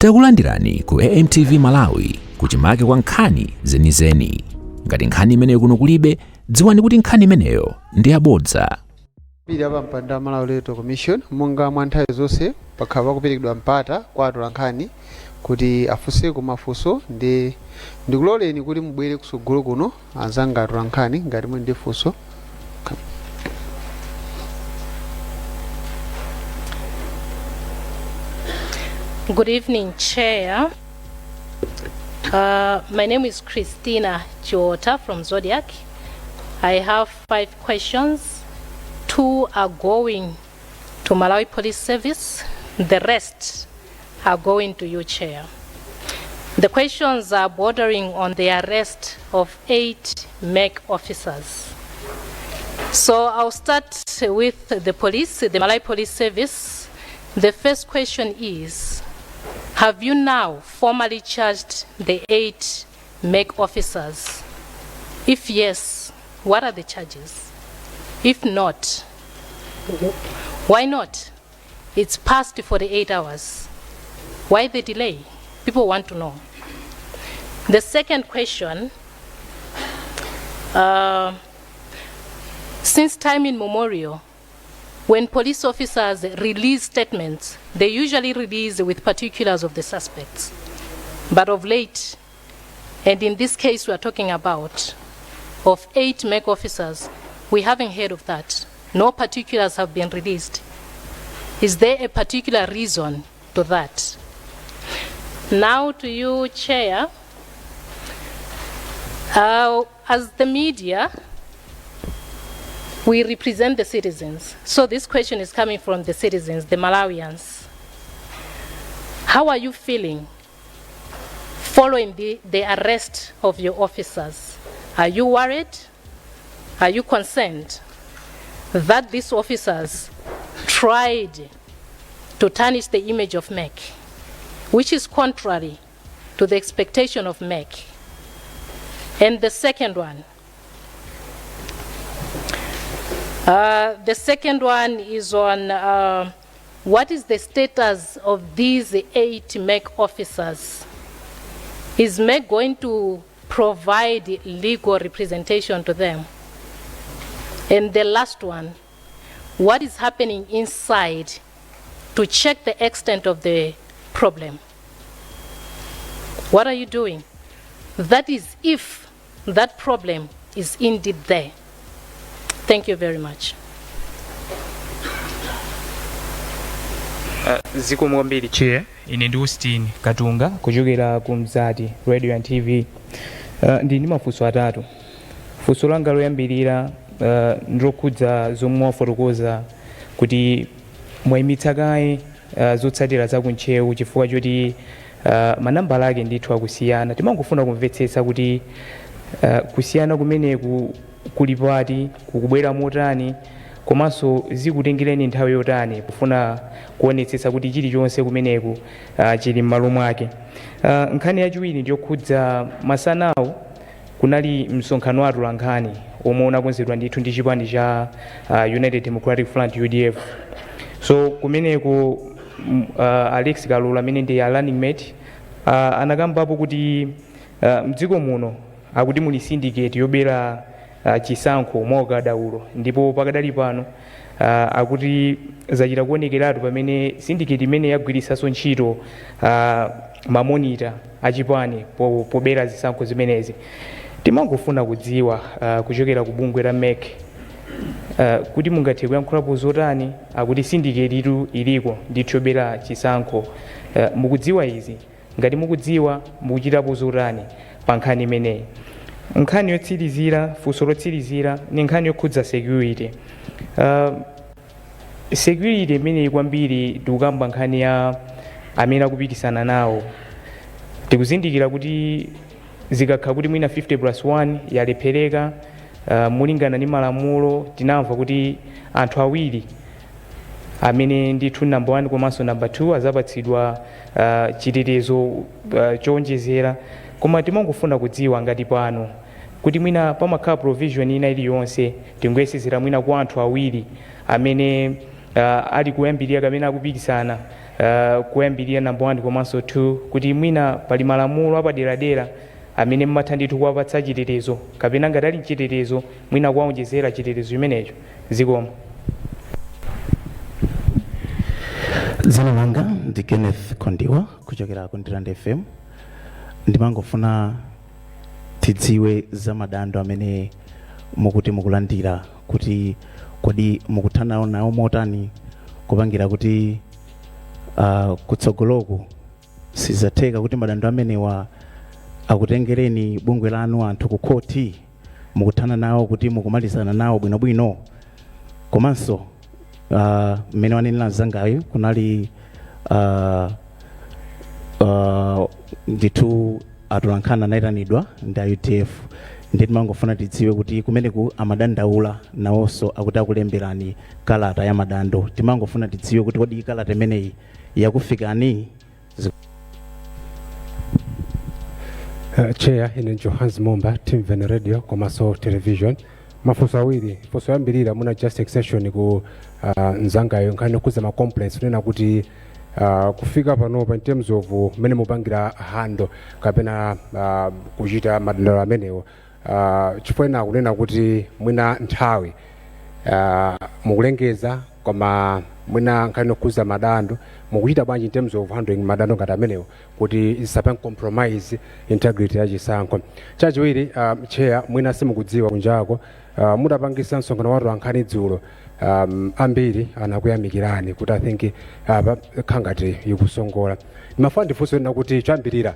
Takulandirani ku AMTV Malawi, kuchimake kwa nkhani zenizeni. Ngati nkhani imeneyo kuno kulibe, dziwani kuti nkhani imeneyo ndi yabodza. Pili apa mpanda wa Malawi Electoral Commission, monga mwa nthawi zonse, pakhala pakuperekedwa mpata kwa atolankhani kuti afunseko mafunso. Ndi ndikuloleni kuti mubwere kusogolo kuno, anzanga atolankhani, ngati muli ndi funso. Good evening, Chair. My name is Christina Chiota from Zodiac. I have five questions. Two are going to Malawi Police Service. The rest are going to you, Chair. The questions are bordering on the arrest of 8 MEC officers. So I'll start with the police, the Malawi Police Service. The first question is, have you now formally charged the 8 MEC officers? If yes, what are the charges? If not, why not? It's past 48 hours. Why the delay? People want to know. The second question, since time immemorial, when police officers release statements, they usually release with particulars of the suspects. But of late, and in this case we are talking about, of 8 MEC officers, we haven't heard of that. No particulars have been released. Is there a particular reason to that? Now to you, Chair. As the media, we represent the citizens. So this question is coming from the citizens, the Malawians. How are you feeling following the arrest of your officers? Are you worried? Are you concerned that these officers tried to tarnish the image of MEC, which is contrary to the expectation of MEC? And the second one is on what is the status of these 8 MEC officers? Is MEC going to provide legal representation to them? And the last one, what is happening inside to check the extent of the problem? What are you doing? That is, if that problem is indeed there. Thank you very much. Zikomo kwambiri, Chair. Ine ndi Austin Katunga kuchokera ku Mzati Radio and TV. Ndi mafunso atatu. Funso langa loyambirira ndilokhudza zomwe wafotokoza kuti mwayimitsa kaye zotsatira za kuntcheu chifukwa choti manambala ake ndithu akusiyana. Timangofuna kumvetsetsa kuti kusiyana kumeneku kuli pati, kukubwera motani, komanso zikutengereni nthawi yotani kufuna kuonetsetsa kuti chilichonse kumeneku chili m'malo mwake. Nkhani yachiwiri ndiyokhudza masanawo kunali msonkhano wa atolankhani omwe unakonzedwa ndithu ndi chipani cha United Democratic Front, UDF. So kumeneko Alex Kalula, amene ndi a running mate, anakambapo kuti mdziko muno akuti muli syndicate yobera chisankho mwaukadaulo, ndipo pakadali pano akuti zachita kuonekeratu pamene syndicate imene yagwiritsanso ntchito ma monitor achipani pobera zisankho zimenezi. Timangofuna kudziwa kuchokera ku bungwe la MEC kuti mungathe kuyankhulapo zotani. Akuti syndicate itu iliko ndithu yobera chisankho. Mukudziwa izi? Ngati mukudziwa, mukuchitapo zotani pa nkhani imeneyi? Nkhani yotsirizira, funso lotsirizira, ni nkhani yokhudza security. Security imeneyi kwambiri tikukamba nkhani ya amene akupikisana nawo. Tikuzindikira kuti zikakhala kuti mwina 50 plus 1 yalephereka, molingana ndi malamulo tinamva kuti anthu awiri amene ndithu number 1 komanso number 2 azapatsidwa chitetezo chowonjezera. Koma timangofuna kudziwa ngati pano kuti mwina pamakhala provision ina iliyonse, tingoyesezera mwina kwa anthu awiri amene ali kuyambirira kapena akupikisana. Kuyambirira number 1 komanso 2, kuti mwina pali malamulo apaderadera amene mmatha ndithu kuwapatsa chitetezo, kapena ngati ali mchitetezo mwina kuwaonjezera chitetezo chimenecho. Zikomo. Dzina langa ndi Kenneth Kondiwa kuchokera ku Ndirande FM. Ndimangofuna tidziwe za madando amene mukuti mukulandira, kuti kodi mukuthana nawo motani kupangira kuti kutsogoloku sizatheka kuti madando amenewa akutengereni bungwe lanu anthu ku khoti? Mukuthana nawo kuti mukumalizana nawo bwinobwino? Komanso mmene wanenera mzangayo, kunali ndithu atolankhani anayitanidwa ndi a UDF, ndi timangofuna tidziwe kuti kumeneku amadandaula nawonso, akuti akulemberani kalata ya madando. Timangofuna tidziwe kuti kodi kalata imeneyi yakufikani? Chair, ine Johannes Momba, Timveni Radio komanso Television. Mafunso awiri. Funso yoyambirira muna just extension ku mzangayo, nkhani yokhudza ma complaints, kunena kuti kufika panopa in terms of mmene mupangira handle kapena kuchita madandaulo amenewo, chifukwa ena akunena kuti mwina nthawi mukulengeza, koma mwina nkhani yokhudza madando mukuchita bwanji in terms of handling madando ngati amenewo kuti isapange compromise integrity ya chisankho? Chachiwiri, Chair, mwina simukudziwa kunjako, mudapangisa msonkhano wa atolankhani dzulo, ambiri anakuyamikirani kuti I think apa khangati ikusongola. Ndimafuna ndifunse nena kuti choyambirira,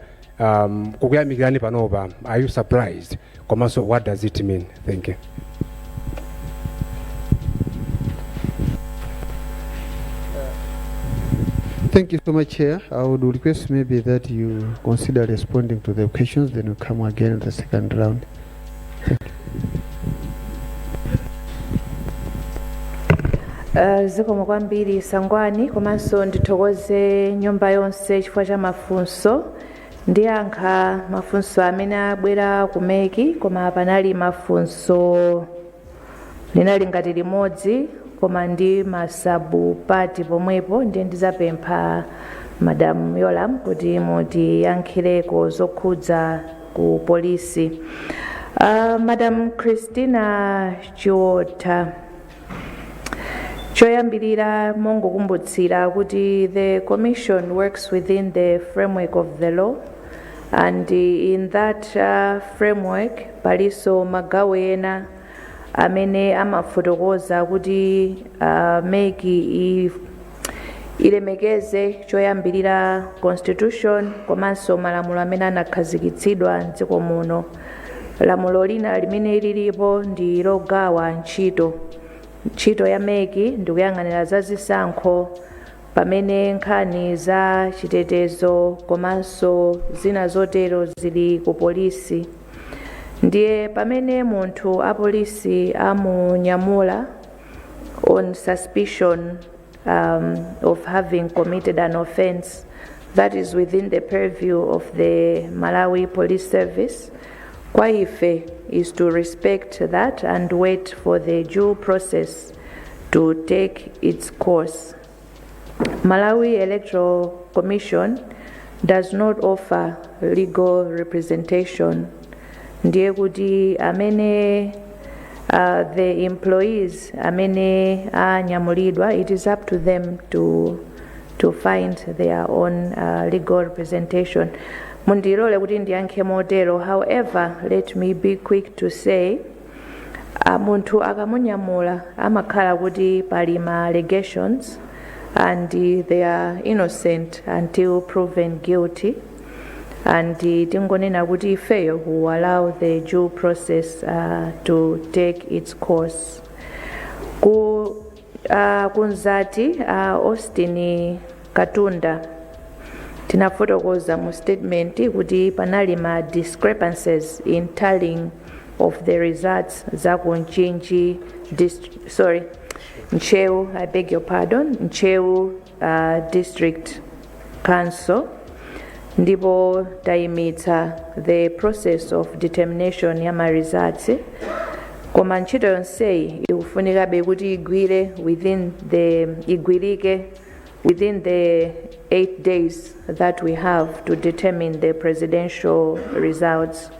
kukuyamikirani panopa, are you surprised, komanso what does it mean? Thank you. Thank you so much, Chair. I would request maybe that you consider responding to the questions, then we come again in the second round. Zikomo kwambiri Sangwani, komanso ndithokoze nyumba yonse chifukwa cha mafunso. Ndiyankha mafunso amene abwera ku MEC, koma panali mafunso linali ngati limodzi koma ndi ma sub-part pomwepo, ndiye ndizapempha Madam Yolam kuti mutiyankhireko zokhudza ku polisi. Madam Christina Chiotha, choyambirira mongokumbutsira kuti the commission works within the framework of the law, and in that framework palinso magawo ena amene amafotokoza kuti MEC ilemekeze choyambirira constitution komanso malamulo amene anakhazikitsidwa mdziko muno. Lamulo lina limene lilipo ndi logawa ntchito. Ntchito ya MEC ndikuyang'anira za zisankho, pamene nkhani za chitetezo komanso zina zotero zili ku polisi. Ndiye pamene munthu apolisi amunyamula on suspicion of having committed an offense, that is within the purview of the Malawi Police Service. Kwa ife is to respect that and wait for the due process to take its course. Malawi Electoral Commission does not offer legal representation. Ndiye kuti amene the employees amene anyamulidwa, it is up to them to find their own legal representation. Mundilole kuti ndiyankhe motero. However, let me be quick to say, munthu akamunyamula amakhala kuti pali ma allegations and they are innocent until proven guilty, and tingonena kuti ifeyo will allow the due process to take its course. Ku Mzati, Austin Katunda, tinafotokoza mu statement kuti panali ma discrepancies in tallying of the results za ku Mchinji, sorry, Ntcheu, I beg your pardon, Ntcheu District Council, ndipo tayimitsa the process of determination ya ma results, koma ntchito yonseyi ikufunikabe kuti igwire within the igwirike within the 8 days that we have to determine the presidential results.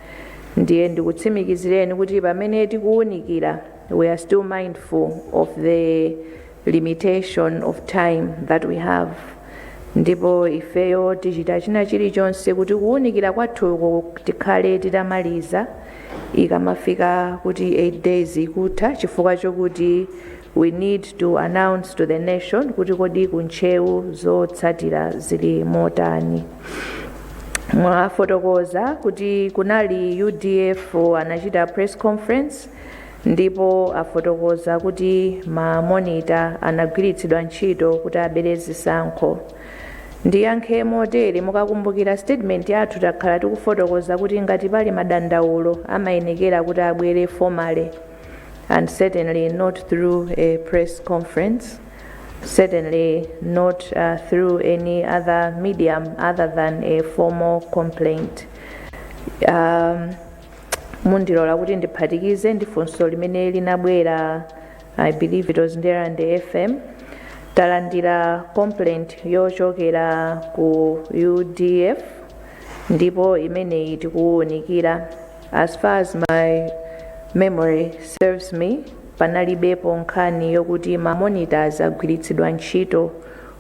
Ndiye ndikutsimikizireni kuti pamene tikuwunikira, we are still mindful of the limitation of time that we have, ndipo ifeyo tichita china chilichonse kuti kuwunikira kwathuko tikhale titamaliza ikamafika kuti 8 days ikutha, chifukwa chokuti we need to announce to the nation kuti kodi ku Ntcheu zotsatira zili motani. Mwafotokoza kuti kunali UDF anachita press conference ndipo afotokoza kuti ma monitor anagwiritsidwa ntchito kuti abere zisankho. Ndiyankhe motere: mukakumbukira statement yathu, takhala tikufotokoza kuti ngati pali madandaulo, amayenekera kuti abwere formally and certainly not through a press conference, certainly not through any other medium other than a formal complaint. Mundilola kuti ndiphatikize ndi funso limene linabwera, I believe it was Ndirande FM. Talandira complaint yochokera ku UDF ndipo imeneyi tikuwunikira. As far as my memory serves me, panalibepo nkhani yokuti ma monitors agwiritsidwa ntchito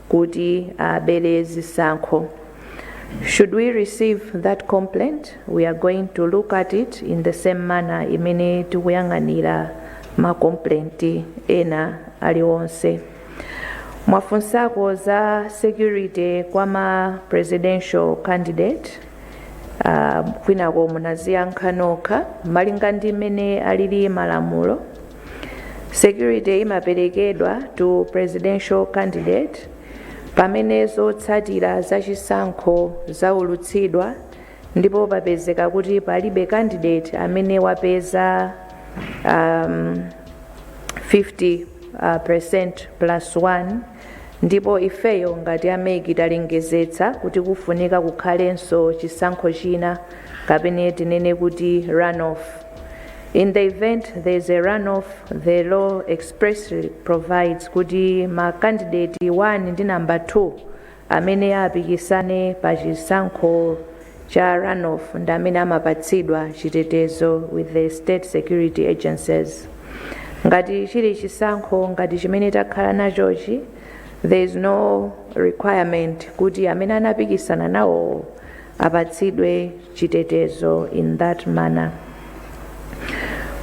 kuti abere zisankho. Should we receive that complaint, we are going to look at it in the same manner imene tikuyang'anira ma complaint ena aliwonse. Mwafunsako za security kwa ma presidential candidate. Kwinako munaziyankha nokha. Malinga ndi mmene alili malamulo, security imaperekedwa to presidential candidate pamene zotsatira zachisankho zaulutsidwa ndipo papezeka kuti palibe candidate amene wapeza 50 percent plus 1, ndipo ifeyo ngati a MEC talengezetsa kuti kufunika kukhalenso chisankho china, kapena tinene kuti runoff. In the event there is a runoff, the law expressly provides kuti ma candidate 1 ndi number 2 amene apikisane pa chisankho cha runoff ndi amene amapatsidwa chitetezo with the state security agencies. Ngati chili chisankho ngati chimene takhala nachochi, there is no requirement kuti amene anapikisana nawo apatsidwe chitetezo in that manner.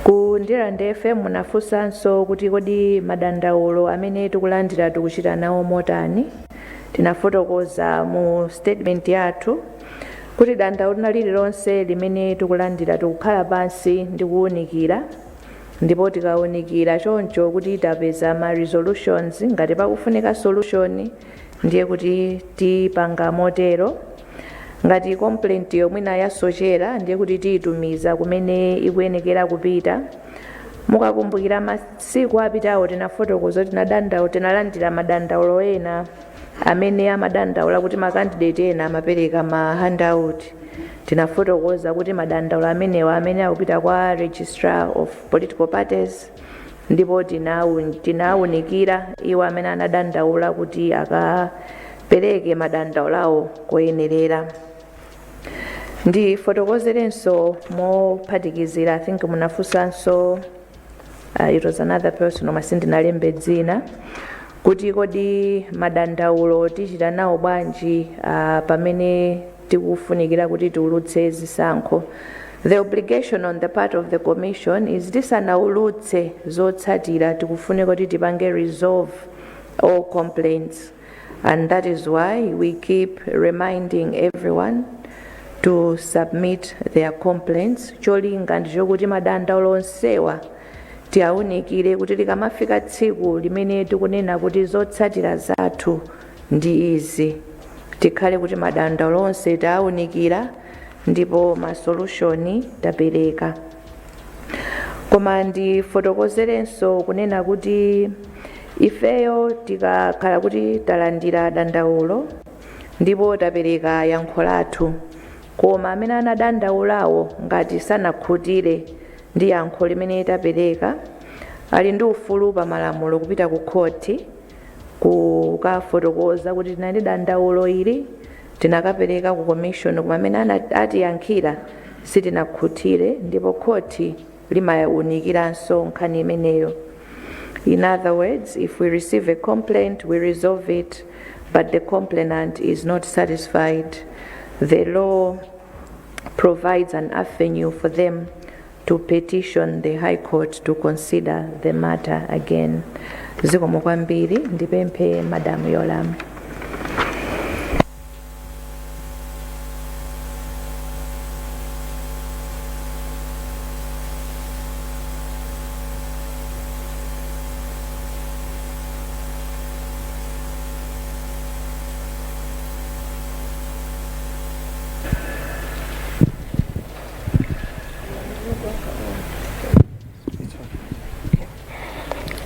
Ku Ndirande FM munafunsanso kuti kodi madandaulo amene tikulandira tikuchita nawo motani. Tinafotokoza mu statement yathu kuti dandaulo lililonse limene tikulandira, tikukhala pansi ndi kuwunikira, ndipo tikawunikira choncho kuti tapeza ma resolutions, ngati pakufunika solution, ndiye kuti tipanga motero. Ngati complaint yomwina yasochera, ndiye kuti tiyitumiza kumene ikuyenekera kupita. Mukakumbukira masiku apitawo, tinafotokoza, tinalandira madandaulo ena amene amadandaula kuti ma candidate ena amapereka ma handout. Tinafotokoza kuti madandaulo amenewa amene akupita kwa Registrar of Political Parties, ndipo tinawunikira iwo amene anadandaula kuti akapereke madandaulo awo koyenerera. Ndifotokozerenso mophatikizira, I think munafunsanso, it was another person koma sindinalembe dzina, kuti kodi madandaulo tichita nawo bwanji pamene tikufunikira kuti tiulutse zisankho. The obligation on the part of the commission is, tisanaulutse zotsatira, tikufunika kuti tipange resolve all complaints, and that is why we keep reminding everyone to submit their complaints. Cholinga ndichokuti madandaulo onsewa tiawunikire, kuti likamafika tsiku limene tikunena kuti zotsatira zathu ndi izi, tikhale kuti madandaulo onse taawunikira ndipo ma solution tapereka. Koma ndifotokozerenso kunena kuti ifeyo tikakhala kuti talandira dandaulo ndipo tapereka yankho lathu, koma amene anadandaulawo ngati sanakhutire ndi yankho limene tapereka, ali ndi ufulu pa malamulo kupita ku khoti. Kukafotokoza kuti tinali ndi dandaulo ili, tinakapereka ku commission, koma amene atiyankhira sitinakhutire, ndipo khoti limawunikiranso nkhani imeneyo. In other words, if we receive a complaint, we resolve it, but the complainant is not satisfied, the law provides an avenue for them to petition the High Court to consider the matter again. Zikomo kwambiri. Ndipemphe Madam Yolam.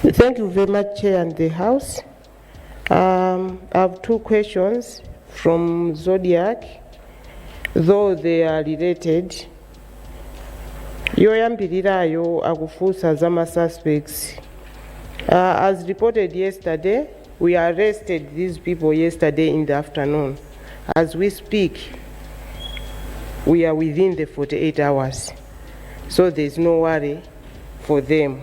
Thank you very much, Chair and the House. I have two questions from Zodiak, though they are related. Yoyambirirayo akufunsa za ma suspects. As reported yesterday, we arrested these people yesterday in the afternoon. As we speak, we are within the 48 hours. So there's no worry for them.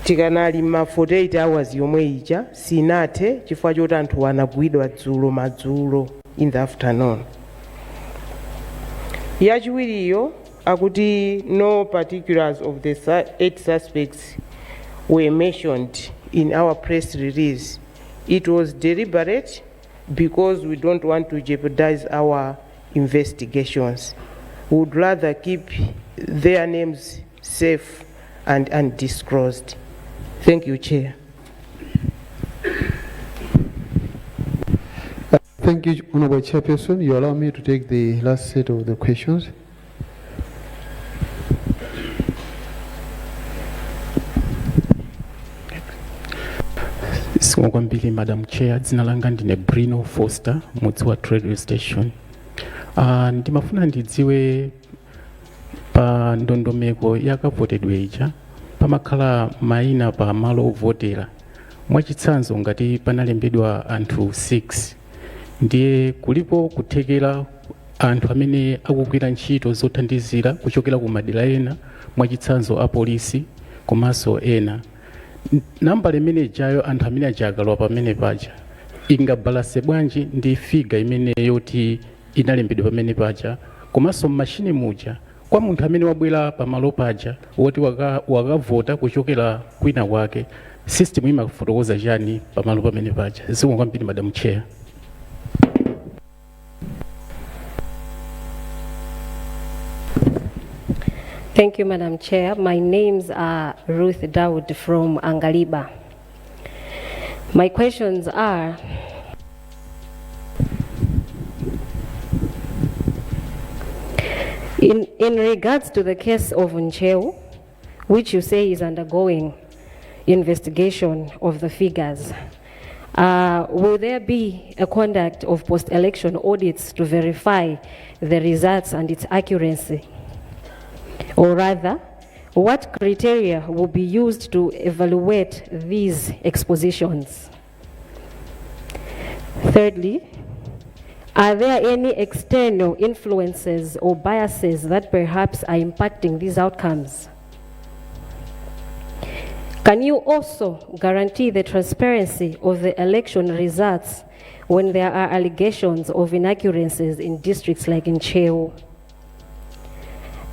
Tikanali ma 48 hours yomwe ija, sinathe chifukwa choti anthu anagwidwa dzulo madzulo, in the afternoon. Yachiwiriyo akuti no particulars of the eight suspects were mentioned in our press release. It was deliberate because we don't want to jeopardize our investigations. We would rather keep their names safe and undisclosed. Thank you, Chair. Thank you, Honorable Chairperson. You allow me to take the last set of the questions. Zikomo kwambiri, Madam Chair. Dzina langa ndine Brino Foster, mudzi wa radio station. Ndimafuna ndidziwe pa ndondomeko yakavotedwe ija, pamakhala mayina pa malo ovotera. Mwachitsanzo, ngati panalembedwa anthu 6, ndiye kulipo kuthekera anthu amene akugwira ntchito zothandizira kuchokera ku madera ena, mwachitsanzo apolisi komanso ena, nambala imene ijayo, anthu amene aja akalowa pamene paja, ingabalance bwanji ndi figure imene yoti inalembedwa pamene paja? Komanso mmashini muja, kwa munthu amene wabwera pamalo paja woti wakavota kuchokera kwina kwake, system imafotokoza chani pamalo pamene paja? Zikomo kwambiri, Madam Chair. Thank you, Madam Chair. My names are Ruth Daud from Angaliba. My questions are, in regards to the case of Ntcheu, which you say is undergoing investigation of the figures, will there be a conduct of post-election audits to verify the results and its accuracy? Or rather, what criteria will be used to evaluate these expositions? Thirdly, are there any external influences or biases that perhaps are impacting these outcomes? Can you also guarantee the transparency of the election results when there are allegations of inaccuracies in districts like Ntcheu?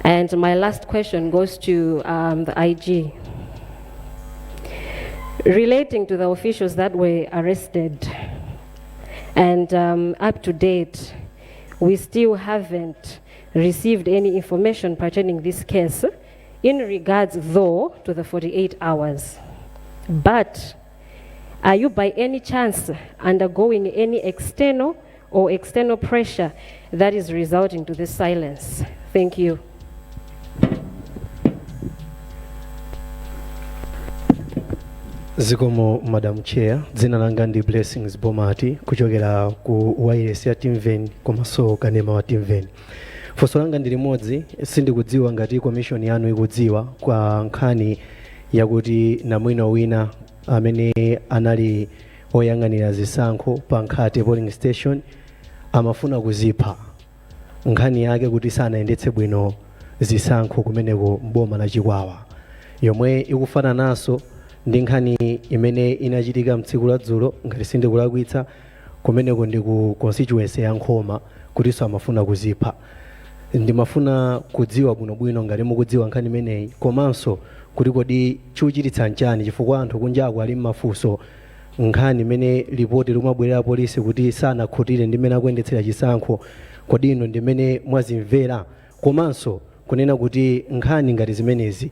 And my last question goes to the IG. Relating to the officials that were arrested, and up to date, we still haven't received any information pertaining this case, in regards, though, to the 48 hours. But are you by any chance undergoing any external or external pressure that is resulting to this silence? Thank you. Zikomo, Madam Chair. Dzina langa ndi Blessings Bomati, kuchokera ku wireless ya Timveni komanso kanema wa Timveni. Funso langa ndi limodzi. Sindikudziwa ngati commission yanu ikudziwa kwa nkhani yakuti namwino wina Amene anali oyang'anira zisankho pa Nkhate polling station amafuna kuzipha, nkhani yake kuti sanayendetse bwino zisankho kumeneko mboma la Chikwawa, yomwe ikufanananso ndi nkhani imene inachitika mtsiku la dzulo, ngati sindikulakwitsa, kumeneko ndi ku constituency ya Nkhoma, kutinso amafuna kuzipha. Ndimafuna kudziwa bwinobwino ngati mukudziwa nkhani imeneyi, komanso kuti kodi chikuchititsa nchani, chifukwa anthu kunjaku ali mmafunso. Nkhani imene lipoti likumabwerera polisi kuti sanakhutire ndi mmene akuyendetsera chisankho, kodi inu ndimene mwazimvera? Komanso kunena kuti nkhani ngati zimenezi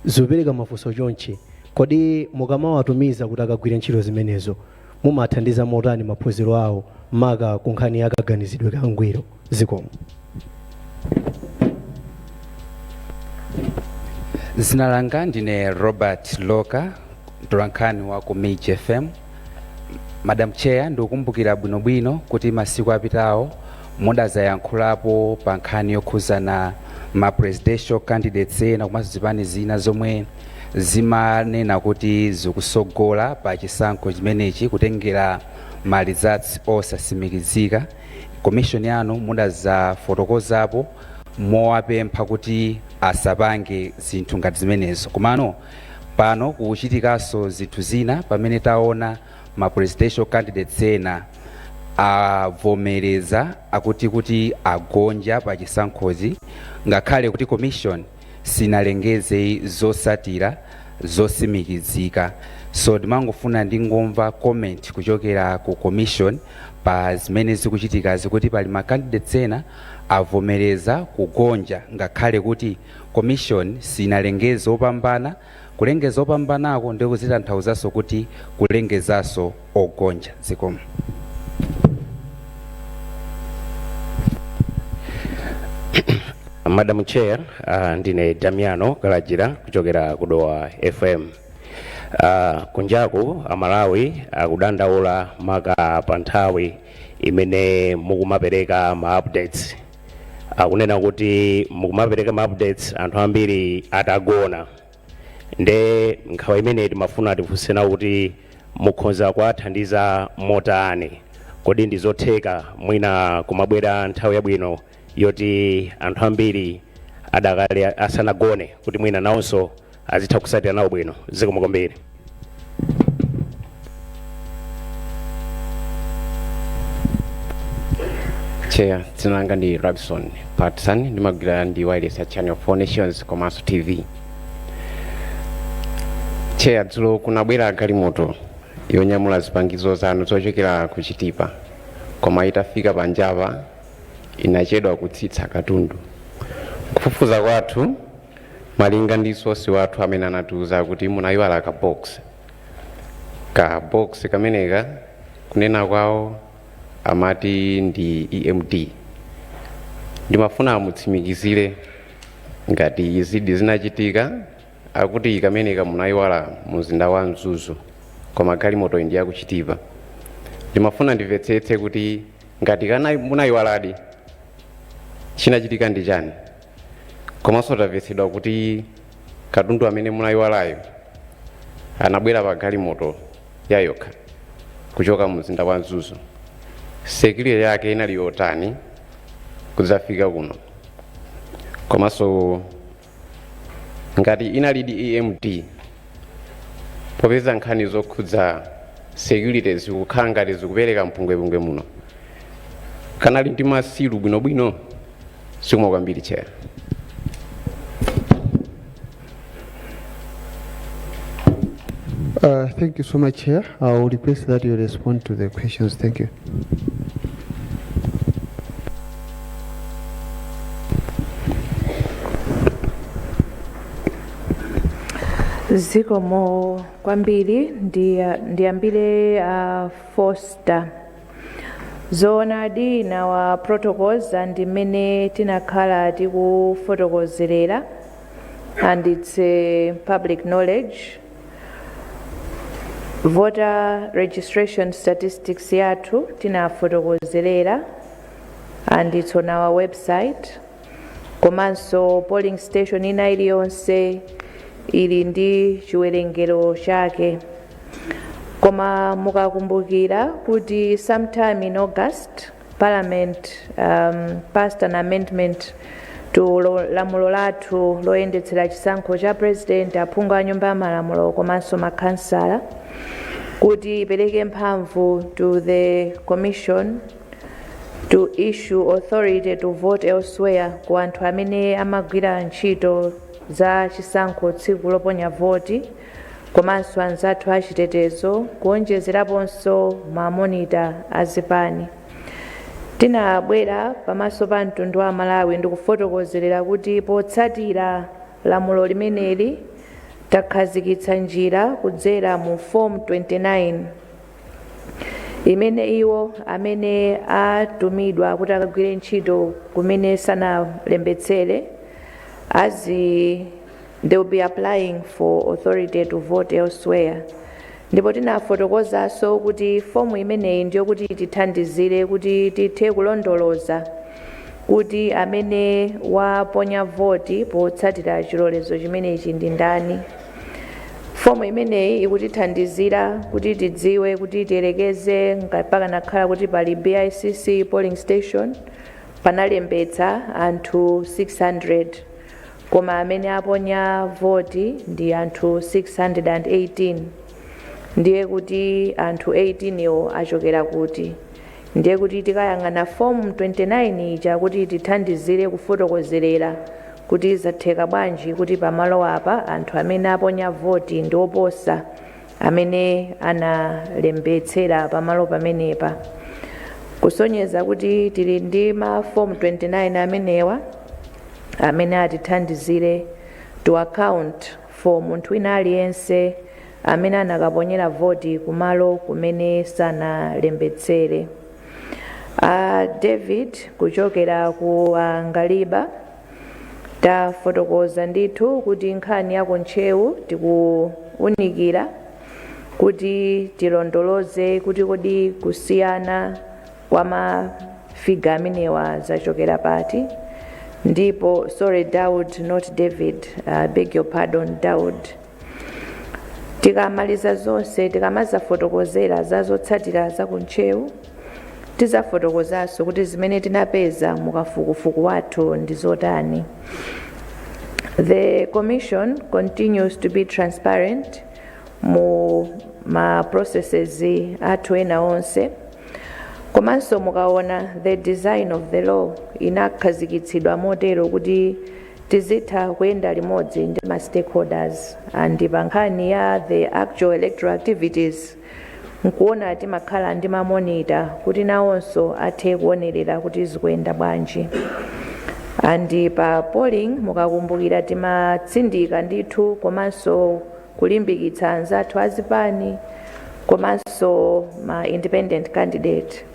zikupereka mafunso chonchi, kodi mukamawatumiza kuti akagwire ntchito zimenezo mumathandiza motani maphunziro awo, maka ku nkhani ya kaganizidwe kangwiro? Zikomo. Zina langa ndine Robert Loka, mtolankhani wa ku Mij FM. Madam Chair, ndikukumbukira bwinobwino kuti masiku apitawo mudazayankhulapo pa nkhani yokhuzana ma presidential candidates ena komanso zipani zina zomwe zimanena kuti zikusogola pa chisankho chimenechi kutengera ma results osasimikizika. Commission yanu mudazafotokozapo mowapempha kuti asapange zinthu ngati zimenezo. Komano pano kukuchitikanso zinthu zina pamene taona ma presidential candidates ena avomereza akuti kuti agonja pa chisankhozi, ngakhale kuti commission sinalengeze zosatira zosimikizika. So ndimangofuna ndingomva comment kuchokera ku commission pa zimene zikuchitikazi, kuti pali ma candidates ena avomereza kugonja ngakhale kuti commission sinalengeze opambana. Kulengeza opambanako ndi kuzitanthauzanso kuti kulengezanso ogonja. Zikomo. Madam Chair, ndine Damiano Kalajira kuchokera ku Dowa FM. Kunjaku Amalawi akudandaula maka pa nthawi imene mukumapereka ma updates. Akunena kuti mukumapereka ma updates anthu ambiri atagona. Nde nkhawa imene timafuna tifunse nawo kuti mukhoza kuwathandiza motani? Kodi ndi zotheka mwina kumabwera nthawi yabwino yoti anthu ambiri adakali asanagone, kuti mwina nawonso azitha kusatira nawo bwino? Zikomo kwambiri. Chair, dzina langa ndi Rabson Patson, ndimagwira ndi wireless ya Channel 4 Nations komanso TV. Chair, dzulo kunabwera galimoto yonyamula zipangizo zanu zochokera ku Chitipa, koma itafika panjapa inachedwa kutsitsa katundu. Kufufuza kwathu, malinga ndi source wathu amene anatiuza kuti munayiwala ka box, ka box kameneka kunena kwawo amati ndi EMD. Ndimafuna mutsimikizire ngati izidi zinachitika. Akuti kameneka munayiwala mumzinda wa Mzuzu, koma galimoto ndi yakuchitipa. Ndimafuna ndimvetsetse kuti ngati kana munayiwaladi, chinachitika ndi chani? Komanso tamvetsedwa kuti katundu amene munayiwalayo anabwera pa galimoto yayokha kuchoka mumzinda wa Mzuzu. Security yake inali yotani kudzafika kuno? Komanso ngati inalidi EMD, popeza nkhani zokhudza security zikukhala ngati zikupereka mpungwepungwe muno, kanali ndi ma seal bwinobwino? Zikomo kwambiri, Chair. Thank you so much, Chair. I will request that you respond to the questions. Thank you. Zikomo kwambiri. Ndiyambire Foster. Zoonadi, in our protocols and mmene tinakhala tikufotokozerera, and it's a public knowledge, voter registration statistics yathu tinafotokozerera and it's on our website. Komanso polling station ina iliyonse ili ndi chiwerengero chake. Koma mukakumbukira kuti sometime in August, Parliament passed an amendment to lamulo lathu loyendetsera chisankho cha President, aphungu a Nyumba ya Malamulo komanso makhansala, kuti ipereke mphamvu to the Commission to issue authority to vote elsewhere ku anthu amene amagwira ntchito za chisankho tsiku loponya voti, komanso anzathu achitetezo, kuonjezeraponso ma monitor azipani. Tinabwera pamaso pa mtundu wa Malawi ndikufotokozerera kuti potsatira lamulo limeneli, takhazikitsa njira kudzera mu Form 29 imene iwo amene atumidwa kuti akagwire ntchito kumene sanalembetsere azi they will be applying for authority to vote elsewhere. Ndipo tinafotokozanso kuti fomu imeneyi ndiyo kuti tithandizire kuti tithe kulondoloza kuti amene waponya voti potsatira chilolezo chimenechi ndi ndani. Fomu imeneyi ikutithandizira kuti tidziwe kuti, tiyerekeze, pakanakhala kuti pali BICC polling station, panalembetsa anthu 600, koma amene aponya voti ndi anthu 618, ndiye kuti anthu 18 iwo achokera kuti? Ndiye kuti tikayang'ana Form 29 ija kuti tithandizire kufotokozerera kuti zatheka bwanji kuti pamalo apa anthu amene aponya voti ndi oposa amene analembetsera pamalo pamenepa, kusonyeza kuti tili ndi ma Form 29 amenewa amene atithandizire to account for munthu wina aliyense amene anakaponyera voti kumalo kumene sanalembetsere. David kuchokera ku Ngaliba, tafotokoza ndithu kuti nkhani ya kuNtcheu tikuunikira kuti tilondoloze kuti kodi kusiyana kwa ma figure amenewa zachokera pati. Ndipo, sorry, Daud, not David, beg your pardon, Daud. Tikamaliza zonse, tikamazafotokozera za zotsatira za kuNtcheu, tizafotokozanso kuti zimene tinapeza mukafukufuku wathu ndi zotani. The Commission continues to be transparent mu ma processes athu ena onse. Komanso mukaona the design of the law, inakhazikitsidwa motero kuti tizitha kuyenda limodzi ndi ma stakeholders, and pa nkhani ya the actual electoral activities, nkuona timakhala ndi ma monitor kuti nawonso athe kuonerera kuti zikuyenda bwanji. And pa polling, mukakumbukira, timatsindika ndithu komanso kulimbikitsa anzathu azipani komanso ma independent candidate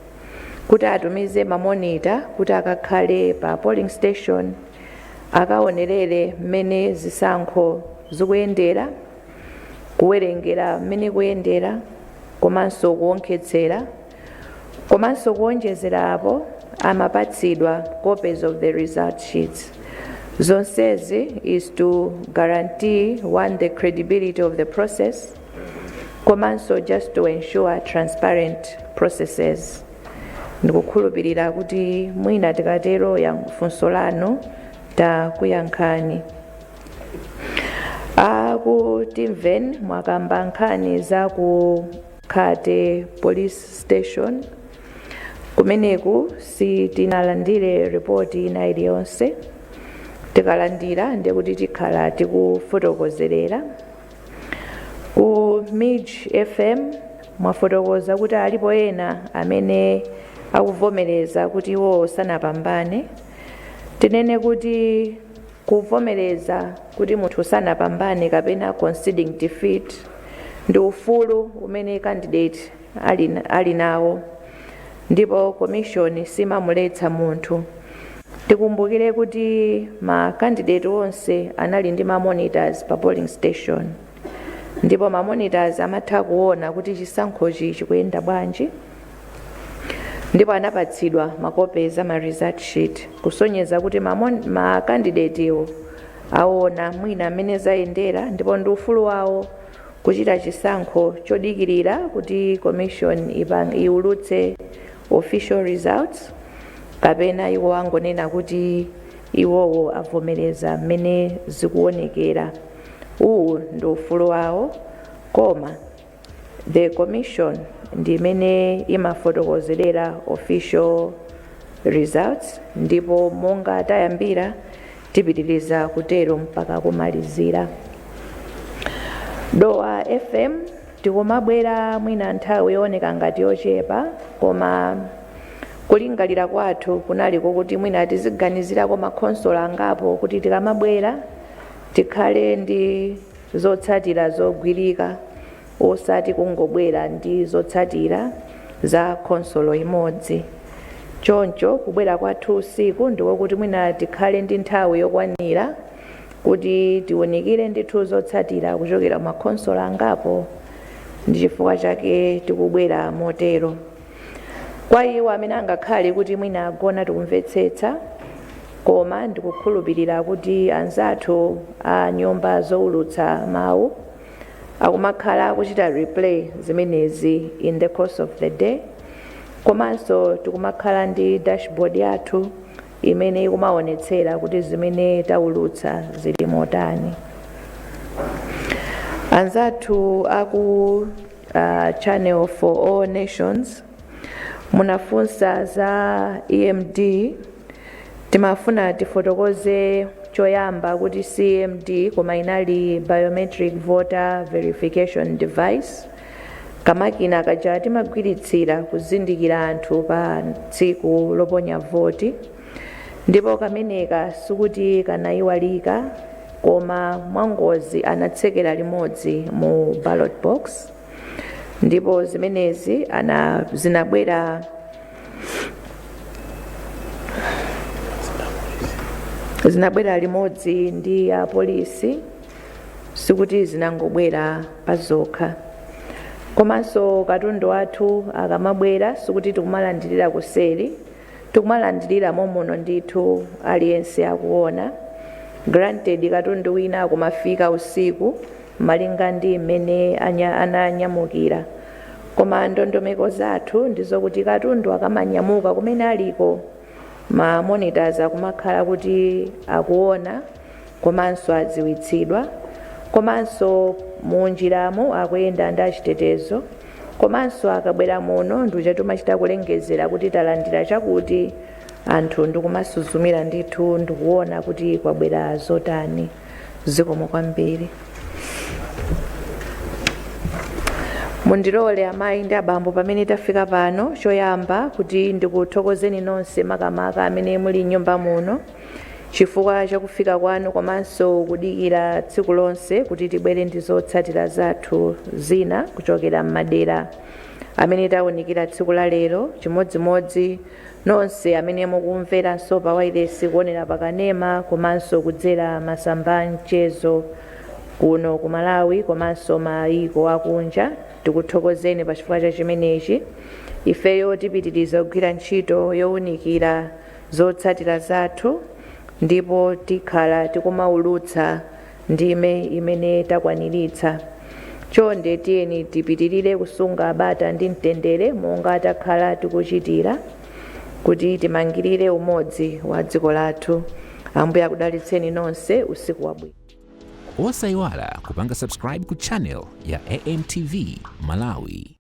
kuti atumize ma monitor kuti akakhale pa polling station, akaonerere mmene zisankho zikuyendera, kuwerengera mmene kuyendera, komanso kuonkhetsera. Komanso kuonjezera apo, amapatsidwa copies of the result sheets. Zonsezi is to guarantee, one, the credibility of the process, komanso just to ensure transparent processes. Ndikukhulupirira kuti mwina tikatero ya funso lanu takuyankhani. Aku Timven, mwakamba nkhani za ku Khate Police Station. Kumeneku sitinalandire ripoti ina iliyonse. Tikalandira, ndiye kuti tikhala tikufotokozerera. Ku MIJ FM, mwafotokoza kuti alipo ena amene akuvomereza kuti iwo sanapambane. Tinene kuti kuvomereza kuti munthu sanapambane kapena conceding defeat ndi ufulu umene candidate ali nawo, ndipo Commission simamuletsa munthu. Tikumbukire kuti ma candidate onse anali ndi ma monitors pa polling station, ndipo ma monitors amatha kuona kuti chisankhochi chikuyenda bwanji, ndipo anapatsidwa ma copies a ma result sheet, kusonyeza kuti ma candidate iwo aona mwina amene zayendera, ndipo ndi ufulu wawo kuchita chisankho chodikirira kuti commission iulutse official results, kapena iwo angonena kuti iwowo avomereza mmene zikuonekera. Uwu ndi ufulu wawo, koma the commission ndi imene imafotokozerera official results, ndipo monga tayambira tipitiriza kutero mpaka kumalizira. Dowa FM, tikumabwera mwina nthawi yooneka ngati yochepa, koma kulingalira kwathu kunali kokuti mwina tiziganizirako makhonsolo angapo kuti tikamabwera tikhale ndi zotsatira zogwirika, osati kungobwera ndi zotsatira za khonsolo imodzi. Choncho kubwera kwathu usiku ndikokuti mwina tikhale ndi nthawi yokwanira kuti tiwunikire ndithu zotsatira kuchokera makhonsolo angapo. Ndi chifukwa chake tikubwera motero. Kwa iwo amene angakhale kuti mwina agona, tikumvetsetsa, koma ndikukhulupirira kuti anzathu a nyumba zowulutsa mawu akumakhala akuchita replay zimenezi in the course of the day, komanso tikumakhala ndi dashboard yathu imene ikumaonetsera kuti zimene taulutsa zili motani. Anzathu aku Channel for All Nations, munafunsa za EMD. Timafuna tifotokoze choyamba kuti EMD koma inali biometric voter verification device, kamakina kaja timagwiritsira kuzindikira anthu pa tsiku loponya voti, ndipo kameneka sikuti kanayiwalika, koma mwangozi anatsekera limodzi mu ballot box, ndipo zimenezi zinabwera limodzi ndi apolisi, sikuti zinangobwera pazokha. Komanso katundu wathu akamabwera sikuti tikumalandirira kuseri, tikumalandirira momuno ndithu, aliyense akuona. Granted, katundu wina akumafika usiku malinga ndi mmene ananyamukira, koma ndondomeko zathu ndizokuti katundu akamanyamuka kumene aliko, ma monitors akumakhala kuti akuona komanso adziwitsidwa, komanso munjiramo akuyenda ndi achitetezo, komanso akabwera muno ndikuja timachita kulengezera kuti talandira chakuti, anthu ndikumasuzumira ndithu ndikuona kuti kwabwera zotani. Zikomo kwambiri. Mundilole, amayi ndi abambo, pamene tafika pano, choyamba kuti ndikuthokozeni nonse, makamaka amene muli m'nyumba muno, chifukwa chakufika kwanu komanso kudikira tsiku lonse kuti tibwere ndi zotsatira zathu zina kuchokera m'madera amene tawunikira tsiku la lero. Chimodzimodzi nonse amene mukumveranso pa wailesi, kuonera pakanema komanso kudzera masamba a mchezo kuno ku Malawi komanso mayiko akunja, tikuthokozeni pa chifukwa cha chimenechi. Ifeyo tipitiriza kugwira ntchito yowunikira zotsatira zathu, ndipo tikhala tikumaulutsa ndime imene takwaniritsa. Chonde tiyeni tipitirire kusunga bata ndi mtendere monga takhala tikuchitira, kuti timangirire umodzi wa dziko lathu. Ambuye akudalitseni nonse. Usiku wabwino. Osayiwala kupanga subscribe ku channel ya AMTV Malawi.